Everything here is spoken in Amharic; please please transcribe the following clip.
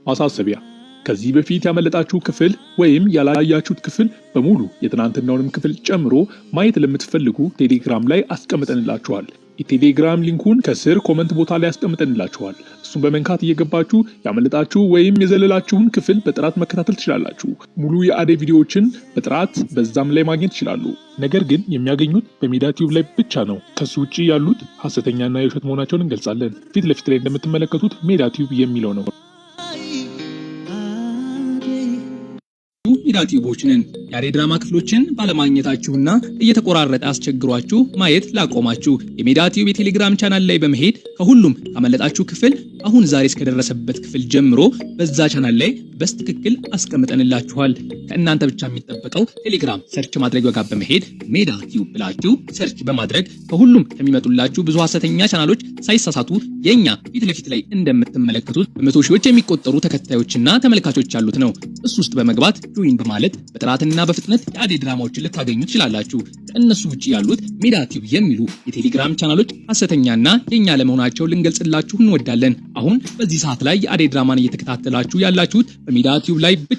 ማሳሰቢያ፣ ከዚህ በፊት ያመለጣችሁ ክፍል ወይም ያላያችሁት ክፍል በሙሉ የትናንትናውንም ክፍል ጨምሮ ማየት ለምትፈልጉ ቴሌግራም ላይ አስቀምጠንላችኋል። የቴሌግራም link ኡን ከስር comment ቦታ ላይ አስቀምጠንላችኋል። እሱን በመንካት እየገባችሁ ያመለጣችሁ ወይም የዘለላችሁን ክፍል በጥራት መከታተል ትችላላችሁ። ሙሉ የአደይ ቪዲዮዎችን በጥራት በዛም ላይ ማግኘት ትችላሉ። ነገር ግን የሚያገኙት በሜዳ ቲዩብ ላይ ብቻ ነው። ከሱ ውጭ ያሉት ሀሰተኛና የውሸት መሆናቸውን እንገልጻለን። ፊት ለፊት ላይ እንደምትመለከቱት ሜዳ ቲዩብ የሚለው ነው። ሜዳ ቲዩቦች ነን። የአደይ ድራማ ክፍሎችን ባለማግኘታችሁና እየተቆራረጠ አስቸግሯችሁ ማየት ላቆማችሁ የሜዳ ቲዩብ የቴሌግራም ቻናል ላይ በመሄድ ከሁሉም ካመለጣችሁ ክፍል አሁን ዛሬ እስከደረሰበት ክፍል ጀምሮ በዛ ቻናል ላይ በትክክል አስቀምጠንላችኋል። ከእናንተ ብቻ የሚጠበቀው ቴሌግራም search ማድረጊያ ጋር በመሄድ ሜዳ ቲዩብ ብላችሁ search በማድረግ ከሁሉም ከሚመጡላችሁ ብዙ ሀሰተኛ ቻናሎች ሳይሳሳቱ የኛ ፊት ለፊት ላይ እንደምትመለከቱት በመቶ ሺዎች የሚቆጠሩ ተከታዮችና ተመልካቾች ያሉት ነው። እሱ ውስጥ በመግባት join በማለት በጥራትና በፍጥነት የአደይ ድራማዎችን ልታገኙ ትችላላችሁ። ከእነሱ ውጭ ያሉት ሜዳ ቲዩብ የሚሉ የቴሌግራም ቻናሎች ሀሰተኛና የኛ ለመሆናቸው ልንገልጽላችሁ እንወዳለን። አሁን በዚህ ሰዓት ላይ የአደይ ድራማን እየተከታተላችሁ ያላችሁት በሜዳ ቲዩብ ላይ ብቻ